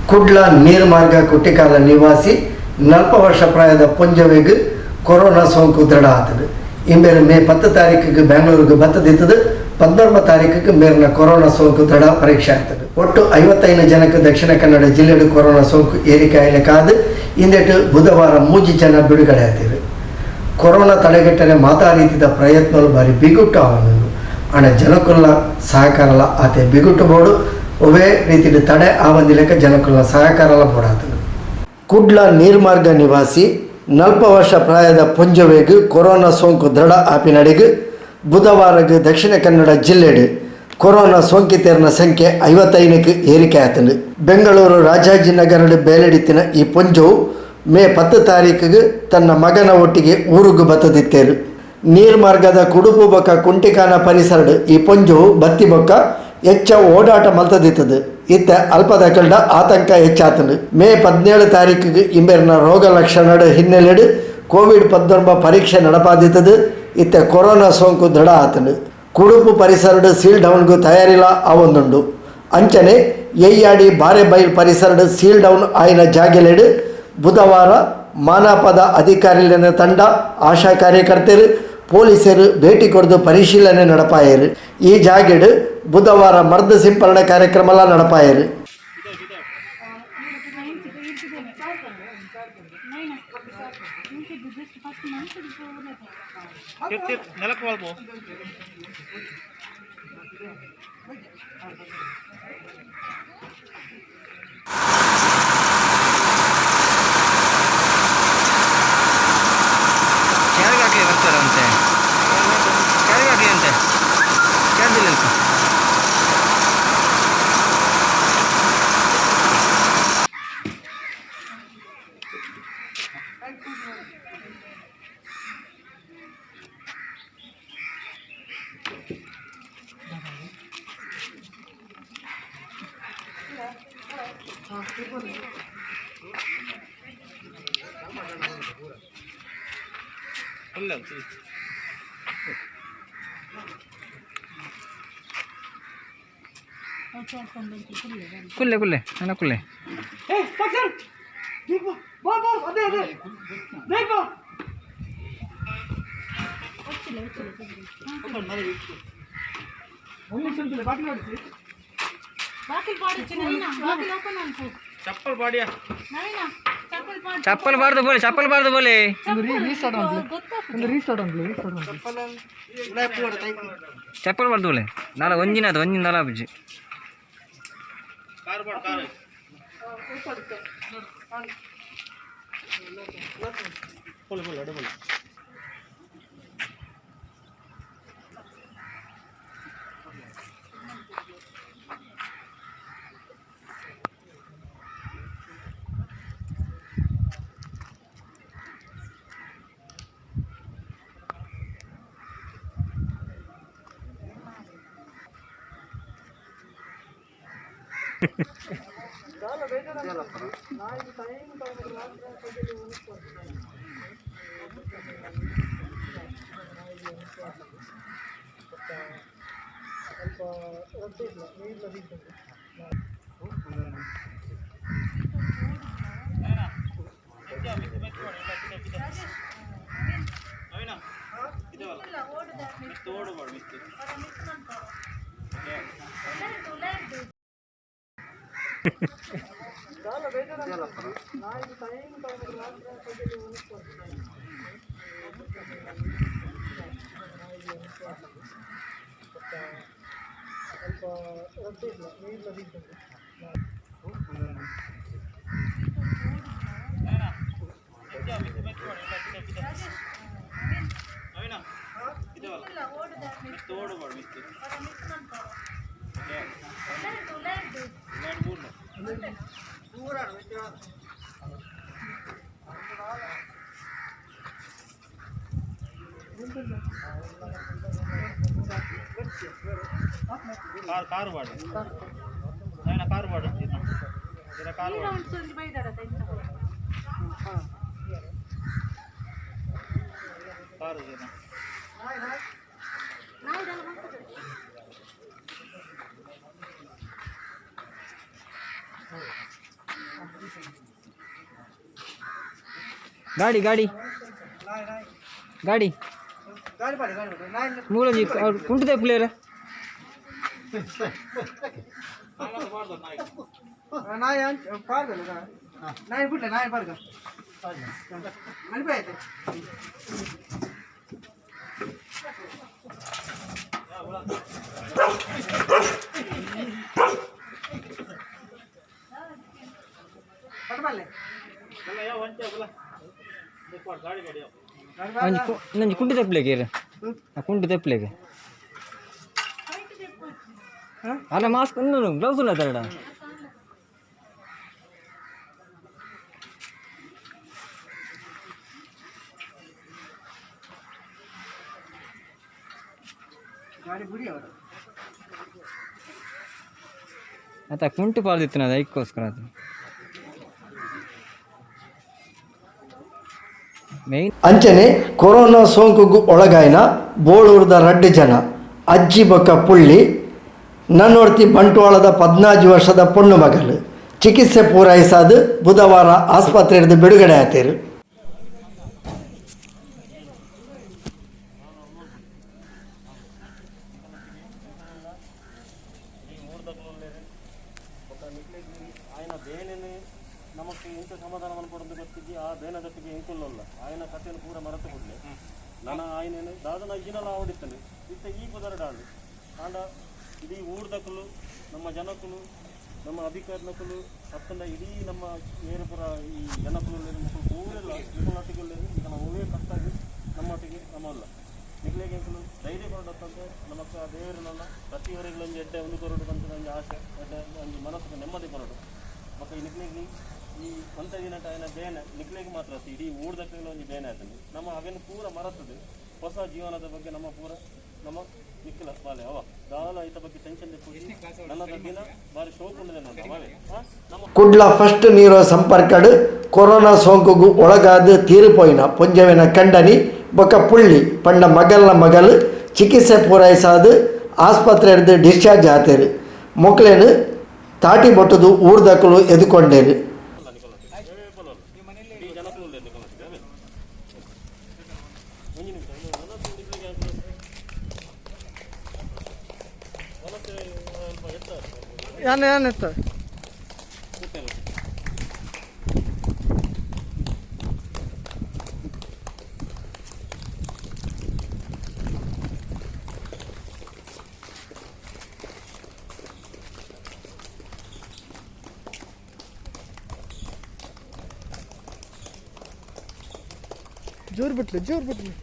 ಕುಡ್ಲ ನೀರ್ಮಾರ್ಗ ಕುಟ್ಟಿಕಾಲ ನಿವಾಸಿ 40 ವರ್ಷ ಪ್ರಾಯದ ಪೊಂಜವೆಗ್ ಕೊರೋನಾ ಸೋಂಕು ದೃಢ ಆತದು. ಇಂಬೇರು ಮೇ 10 ತಾರೀಕಿಗೆ ಬೆಂಗಳೂರಿಗೆ ಬತ್ತದಿತ್ತದು. 19 ತಾರೀಕಿಗೆ ಮೇರಿನ ಕೊರೋನಾ ಸೋಂಕು ದೃಢ ಪರೀಕ್ಷೆ ಆಗ್ತದೆ. ಒಟ್ಟು 55 ಜನಕ್ಕೆ ದಕ್ಷಿಣ ಕನ್ನಡ ಜಿಲ್ಲೆಡು ಕೊರೋನಾ ಸೋಂಕು ಏರಿಕೆ ಕಾದು ಇಂದೆಟ್ಟು ಬುಧವಾರ 3 ಜನ ಬಿಡುಗಡೆ ಆಗ್ತಿರು. ಕೊರೋನಾ ತಡೆಗಟ್ಟರೆ ಮಾತಾ ರೀತಿಯ ಪ್ರಯತ್ನಗಳು ಬಾರಿ ಬಿಗುಟ್ಟು ಅವನು ಅಣ ಜನಕುಲ್ಲ ಸಹಕಾರಲ ಆತೆ ಬಿಗುಟ್ಟು ಬೋಡು ಒವೇ ರೀತಿಯ ತಡೆ ಆವಂದಿಲೆಕ್ಕ ಜನಕುಲ್ಲ ಸಹಕಾರಲ ಬೋಡಾತನು. ಕುಡ್ಲ ನೀರ್ಮಾರ್ಗ ನಿವಾಸಿ 40 ವರ್ಷ ಪ್ರಾಯದ ಪೊಂಜವೆಗ್ ಕೊರೋನಾ ಸೋಂಕು ದೃಢ ಆಪಿನಡೆಗೆ ಬುಧವಾರಗೆ ದಕ್ಷಿಣ ಕನ್ನಡ ಜಿಲ್ಲೆಡು ಕೊರೋನಾ ಸೋಂಕಿತರನ ಸಂಖ್ಯೆ 55ಕ್ಕೆ ಏರಿಕೆ ಆತನು. ಬೆಂಗಳೂರು ರಾಜಾಜಿನಗರದ ಬೇಲೆಡಿತ್ತಿನ ಈ ಪೊಂಜವು ಮೇ 10 ತಾರೀಕಿಗೆ ತನ್ನ ಮಗನ ಒಟ್ಟಿಗೆ ಊರುಗು ಬತ್ತದಿತ್ತೇರು. ನೀರ್ಮಾರ್ಗದ ಕುಡುಪು ಬೊಕ್ಕ ಕುಂಟಿಕಾನ ಪರಿಸರಡು ಈ ಪೊಂಜವು ಬತ್ತಿ ಬೊಕ್ಕ ಹೆಚ್ಚ ಓಡಾಟ ಮಲ್ತದಿತ್ತದು. ಇತ್ತ ಅಲ್ಪದಕಲ್ಡ ಆತಂಕ ಹೆಚ್ಚಾತನು. ಮೇ 17 ತಾರೀಕಿಗೆ ಇಂಬೆರ್ನ ರೋಗ ಲಕ್ಷಣದ ಹಿನ್ನೆಲೆಡು ಕೋವಿಡ್-19 ಪರೀಕ್ಷೆ ನಡಪಾದಿತ್ತದು. ಇತ್ತ ಕೊರೋನಾ ಸೋಂಕು ದೃಢ ಆತನು. ಕುಡುಪು ಪರಿಸರಡು ಸೀಲ್ ಡೌನ್ಗೂ ತಯಾರಿಲ್ಲ ಆವೊಂದುಂಡು. ಅಂಚನೆ ಎಯ್ಯಾಡಿ ಬಾರೆಬೈಲ್ ಪರಿಸರಡು ಸೀಲ್ ಡೌನ್ ಆಯಿನ ಜಾಗೆಲೆಡು ಬುಧವಾರ ಮಾನಾಪದ ಅಧಿಕಾರಿಗಳ ತಂಡ, ಆಶಾ ಕಾರ್ಯಕರ್ತರು, ಪೊಲೀಸರು ಭೇಟಿ ಕೊಡ್ದು ಪರಿಶೀಲನೆ ನಡಪಾಯರು. ಈ ಜಾಗೆಡು ಬುಧವಾರ ಮರ್ದು ಸಿಂಪರಣೆ ಕಾರ್ಯಕ್ರಮ ನಡಪಾಯರು. ಬರ್ತಾರಂತೆ ಕ್ಯಾರಿಗೆ ಅಂತೆ ಕ್ಯಾರ್ದಿಲ್ಲ. ಕುಲ್ಲೆ ಕುಲ್ಲೆ ನನ್ನ ಕುಲ್ಲೆ. ಚಪ್ಪಲ್ ಬಾರ್ದು ಬೋಲೆ, ಚಪ್ಪಲ್ ಬಾರ್ದು ಬೋಲೆ. ಚಪ್ಪಲ್ ಬಾರ್ದು ಬೋಲೆ. ನಾಲ ಒಂಜಿನ ಅದು ಒಂಜಿನ ನಾಲ ಬುಜ್ಜಿ. ಕಾರು ಬಾಡು ಕಾರು ಬಾಡು ಕಾರು ಕಾರು. ಗಾಡಿ ಗಾಡಿ ಗಾಡಿ ಮೂಲಂಜಿ ಕುಂಟು ಪ್ಲೇಯರ್ ಒಂಜಿ ನಂಜಿ ಕುಂಟು ತೆಪ್ಪಲೇಗೆ ಆ ಕುಂಟು ತೆಪ್ಪಲೇಗೆ ಅಲ್ಲ ಮಾಸ್ಕ್ ಗ್ಲೌಸ್ ಇಲ್ಲ ತರಡ. ಆತ ಕುಂಟು ಪಾರ್ದಿತ್ತು ಅದು ಐಕ್ಕೋಸ್ಕರ ಅದು ಮೇಯ್ನ್. ಅಂಚನೆ ಕೊರೋನಾ ಸೋಂಕುಗು ಒಳಗಾಯ್ನ ಬೋಳೂರ್ದ ರಡ್ಡು ಜನ ಅಜ್ಜಿ ಬೊಕ್ಕ ಪುಳ್ಳಿ ನನ್ನೊರ್ತಿ ಬಂಟ್ವಾಳದ 14 ವರ್ಷದ ಪೊಣ್ಣು ಮಗಲು ಚಿಕಿತ್ಸೆ ಪೂರೈಸಾದ ಬುಧವಾರ ಆಸ್ಪತ್ರೆಯಿಂದ ಬಿಡುಗಡೆ ಆತೇರು. ಆಯನ ಬೇನೆನೆ ನಮಕ್ ಎಂಚ ಸಮಾಧಾನ ಮನ್ಪೊಡೊಂದು ಗೊತ್ತಿಜ್ಜಿ. ಆ ಬೇನದೊಟ್ಟಿಗೆ ಎಂಕುಲ್ಲಲ್ಲ ಆಯನ ಕಥೆಯನ್ನು ಪೂರ ಮರೆತು ಕೂಡಲೇ ನನ ಆಯನೇನು ದಾದನ ಇಜಿನಲ ಆವಡಿತ್ತಂಡು ಇತ್ತೆ ಈ ಪುದರಡಾಂಡು. ಆಂಡ ಇಡೀ ಊರ್ದಕುಲು, ನಮ್ಮ ಜನಕುಲು, ನಮ್ಮ ಅಧಿಕಾರಿನಕುಲು ಅತ್ತಂಡ ಇಡೀ ನಮ್ಮ ಏರುಪುರ ಈ ಜನಕುಲು ಮುಕುಲು ಪೂರೆಲ್ಲ ನಿಕುಲೊಟ್ಟಿಗೆ ಈಗ ಒವ್ವೇ ಕಷ್ಟಾಗಿ ನಮ್ಮೊಟ್ಟಿಗೆ ನಮ್ಮಲ್ಲ ನಿಕ್ಲೆಗ್ ಎಂಕುಲು ಧೈರ್ಯ ಕೊರಡತ್ತಂತೆ. ನಮಕ್ ಆ ದೇವರನ್ನೆಲ್ಲ ಪ್ರತಿಯೊರಿಗಳೊಂದು ಎಡ್ಡೆ ಒಂದು ಕೊರಡು ಪನ್ಪಿನ ಒಂಜಿ ಆಸೆ, ಎಡ್ಡೆ ಒಂಜಿ ಮನಸ್ಸುಗೆ ನೆಮ್ಮದಿ ಕೊರಡು. ಬೊಕ್ಕ ಈ ನಿಕ್ಲೆಗ್ ಈ ಒಂತೆ ದಿನಟ ಆಯ್ನ ಬೇನೆ ನಿಕ್ಲೆಗ್ ಮಾತ್ರ ಅತ್ತ್, ಇಡೀ ಊರ್ದಕ್ಲೆಗ್ಲ ಒಂಜಿ ಬೇನೆ ಆತುಂಡು. ನಮ್ಮ ಅವೆನ್ ಪೂರ ಮರತುದು ಹೊಸ ಜೀವನದ ಬಗ್ಗೆ ನಮ್ಮ ಪೂರ ನಮ್ಮ ನಿಕ್ಲ ಬಾಲೆ ಅವ ದಾಲ ಐತ ಬಗ್ಗೆ ಟೆನ್ಷನ್ ದೆಪ್ಪೊಡ್ಚಿ. ನನದ ದಿನ ಬಾರಿ ಶೋಕು ಉಂಡು ಬಾಲೆ ನಮ್ಮ ಕುಡ್ಲ ಫಸ್ಟ್ ನೀರೋ ಸಂಪರ್ಕಡ್ ಕೊರೋನಾ ಸೋಂಕುಗು ಒಳಗಾದ ತೀರಿಪೋಯಿನ ಪೊಂಜವಿನ ಕಂಡನಿ ಬೊಕ್ಕ ಪುಳ್ಳಿ ಪಂಡ ಮಗಲ್ನ ಮಗಲು ಚಿಕಿತ್ಸೆ ಪೂರೈಸಾದ ಆಸ್ಪತ್ರೆಡ್ದು ಡಿಸ್ಚಾರ್ಜ್ ಆತೇರು. ಮೊಕ್ಲೇನು ತಾಟಿ ಬೊಟ್ಟುದು ಊರ್ದಕುಲು ಎದುಕೊಂಡೇರು. ಇಡೀ ಜನಕುಲು ಉಲ್ಲೆರ್ ನಿಕಲ್ನೊಟ್ಟಿಗೆ ಅವೇ. ಒಂಜಿ ನಿಮಿಷ ನನತ್ ನಿಕ್ಲೆಗ್ ಎಂಕುಲು ವಲಸೆ ಅಲ್ಪ ಎತ್ತಾರೆ. ಕೂತೇರು. ಜೋರು ಬಿಟ್ಲು, ಜೋರು ಬಿಟ್ಲು.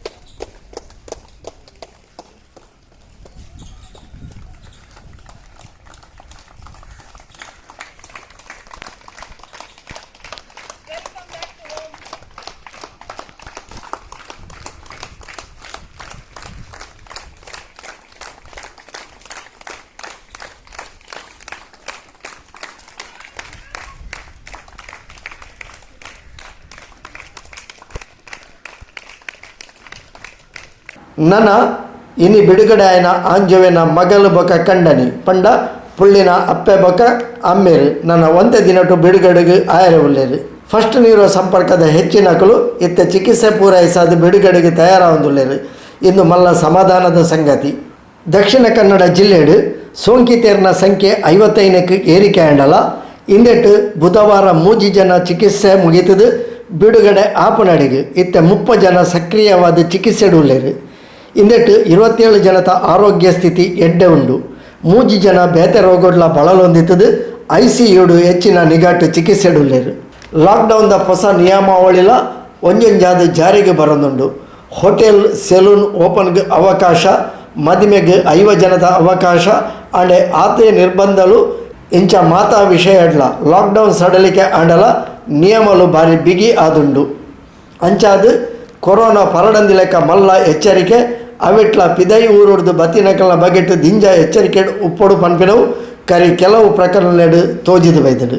ನನ ಇನಿ ಬಿಡುಗಡೆ ಆಯ್ನ ಆಂಜುವಿನ ಮಗಲು ಬೊಕ ಕಂಡನಿ ಪಂಡ ಪುಳ್ಳಿನ ಅಪ್ಪೆ ಬೊಕ ಅಮ್ಮೇರು ನನ್ನ ಒಂತೆ ದಿನಟು ಬಿಡುಗಡೆಗೆ ಆಯರೆ ಉಲ್ಲೇರು. ಫಸ್ಟ್ ನೀರೋ ಸಂಪರ್ಕದ ಹೆಚ್ಚಿನಕಲು ಇತ್ತೆ ಚಿಕಿತ್ಸೆ ಪೂರೈಸಾದ ಬಿಡುಗಡೆಗೆ ತಯಾರಾವೊಂದುಲ್ಲೇರು. ಇಂದು ಮಲ್ಲ ಸಮಾಧಾನದ ಸಂಗತಿ. ದಕ್ಷಿಣ ಕನ್ನಡ ಜಿಲ್ಲೆಡು ಸೋಂಕಿತೇರ್ನ ಸಂಖ್ಯೆ 55ಕ್ಕೆ ಏರಿಕೆ ಆಂಡಲ. ಇಂದೆಟ್ಟು ಬುಧವಾರ 3 ಜನ ಚಿಕಿತ್ಸೆ ಮುಗಿತದು ಬಿಡುಗಡೆ ಆಪನಡಿಗೆ ಇತ್ತೆ 30 ಜನ ಸಕ್ರಿಯವಾದ ಚಿಕಿತ್ಸೆಡು ಉಲ್ಲೇರು. ಇಂದೆಟ್ಟು 27 ಜನತ ಆರೋಗ್ಯ ಸ್ಥಿತಿ ಎಡ್ಡೆ ಉಂಡು. 3 ಜನ ಬೇತೆ ರೋಗಡ್ಲ ಬಳಲೊಂದಿತ್ತದು ಐಸಿಯುಡು ಹೆಚ್ಚಿನ ನಿಗಾಟು ಚಿಕಿತ್ಸೆಡುಲ್ಲೇರು. ಲಾಕ್ಡೌನ್ದ ಹೊಸ ನಿಯಮಾವಳಿಲ ಒಂಜೊಂಜಾದ ಜಾರಿಗೆ ಬರೊಂದುಂಡು. ಹೋಟೆಲ್ ಸೆಲೂನ್ ಓಪನ್ಗೆ ಅವಕಾಶ, ಮದಿಮೆಗೆ 50 ಜನದ ಅವಕಾಶ ಅಂಡೆ ಆತೆ ನಿರ್ಬಂಧಲು ಇಂಚ ಮಾತಾ ವಿಷಯಡ್ಲ ಲಾಕ್ಡೌನ್ ಸಡಲಿಕೆ ಆಂಡಲ ನಿಯಮಲು ಬಾರಿ ಬಿಗಿ ಆದುಂಡು. ಅಂಚಾದ್ ಕೊರೋನಾ ಪರಡಂದಿಲೆಕ್ಕ ಮಲ್ಲ ಎಚ್ಚರಿಕೆ ಅವಿಟ್ಲ ಪಿದೈ ಊರುಡ್ದು ಬತ್ತಿನಕಲ್ನ ಬಗೆಟ್ ದಿಂಜ ಎಚ್ಚರಿಕೆ ಉಪ್ಪೊಡು ಪನ್ಪಿನವು ಕರಿ ಕೆಲವು ಪ್ರಕರಣಲೆಡ್ ತೋಜಿದ್ ಬೈದುಂಡು.